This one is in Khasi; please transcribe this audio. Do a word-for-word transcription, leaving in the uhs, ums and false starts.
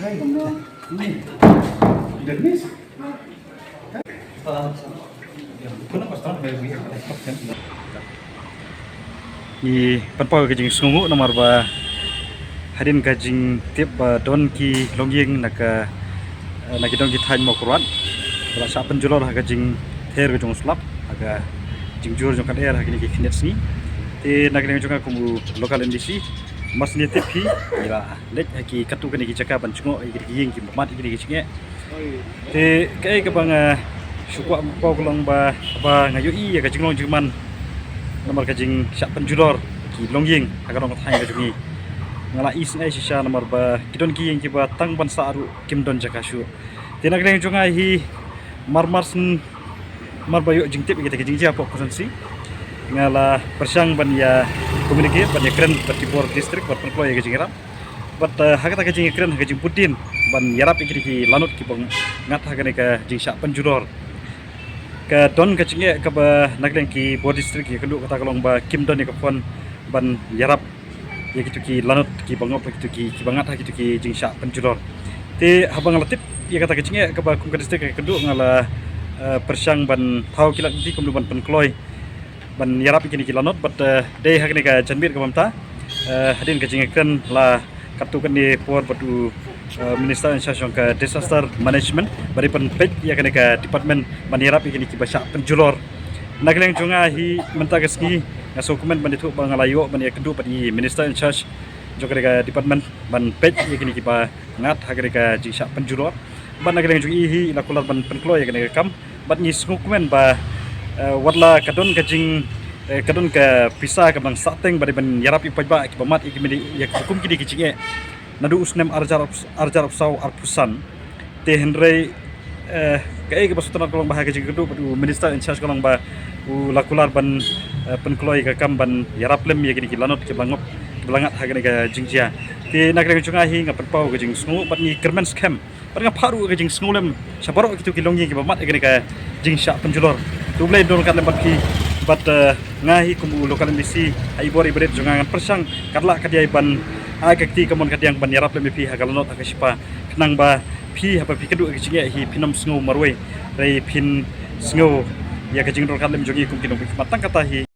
Ngi pynpaw ka jingsngewnguh namar ba hadien ka jingtip ba don ki longïing na ka, eh, na ki don ki thaiñ Mawkyrwat ba la shah pynjulor ha ka jingther ka jong u slap ha ka jingjur jong ka lyer ha kine ki khyndiat sngi. Te na ka liang jong nga kum u local M D C, mar shu tip hi, ngi la leit ha ki katto katne ki jaka ban jngoh ïa ki ïing kiba mad ïa ki jingeh. Te kaei kaba nga shu kwah ban pynpaw ka long ba, ba nga ïohi ïa ka jinglong jingman namar ka jingshah pynjulor ki longïing ha ka dong ka thaiñ ka jong ngi. Nga la isynei shisha namar ba ki don ki ïing kiba tang ban sah ruh kim don jaka shuh. Te na ka liang jong nga hi, mar mar syn, mar ba ïoh jingtip ïa kita ki jingjia hapoh constituency, nga la pyrshang ban ïa communicate, ban ïa kren bad ki bor district ban pynkloi ïa ka jingïarap. Bad, eh, ha kata ka jingïakren ha ka jingbud dien ban ïarap ïa kita ki lanot kiba ngat ha kane ka jingshah pynjulor, ka don ka jingeh kaba na ka liang ki bor district ïakynduh kata ka long ba kim don ïa ka fund ban ïarap ïa kito ki lanot kiba ngop ha kito ki, kiba ngat ha kito ki jingshah pynjulor. Te haba nga la tip ïa kata ka jingeh kaba kum ka district ka ïakynduh, nga la, eh, pyrshang ban thaw ki lad ki lynti kumno ban pynkloi ban ïarap ïa kine ki lanot bad, eh, dei ha kane ka janmiet kaba mynta, eh, hadien ka jingïakren la katto katne por bad u, eh, Minister in charge jong ka Disaster Management ba dei ban peit ïa kane ka department ban ïarap ïa kine kiba shah pynjulor. Na ka liang jong nga hi mynta ka sngi nga sngewkmen ban ïathuh ba nga la ïoh ban ïakynduh bad i Minister in charge jong kane ka department ban peit ïa kine kiba ngat ha kane ka jingshah pynjulor. Bad na ka liang jong i hi i la kular ban pynkloi ïa kane ka kam. Bad ngi sngewkmen ba, eh, watla ka don ka jing, eh, ka don ka pisa kaba dang sahteng ba dei ban ïarap ïa u paidbah kiba mad ïa ki mili, ïa ki kum kine ki jingeh naduh u snem ar hajar, ar hajar arphew saw arphew san. Te hynrei, eh, kaei kaba sngewtynnat ka long ba ha ka jingkynduh bad u Minister in charge ka long ba u la kular ban, eh, pynkloi ka kam ban ïarap lem ïa kine ki lanot kiba la ngop, kiba la ngat ha kane ka jingjia. Te na ka liang jong nga hi nga pynpaw ka jingsngew bad ngi kyrmen skhem bad nga phah ruh ka jingsngewlem sha baroh kito ki longïing kiba mad ha kane ka jingshah pynjulor. To U Blei un don ryngkat lem bad phi. Bad, eh, nga hi kum u local M D C, ha i bor i barit jong nga ngan pyrshang katba lah katba ïai ban ai ka kti kamon kadiang ban ïarap lem ïa phi ha ka lanot ha ka shipa. Khnang ba phi haba phi kynduh ïa ka jingeh hi phin ym sngew marwei, hynrei phin sngew ïa ka jingdon ryngkat lem jong ngi kum ki nongpynkhmat. Tang kata hi.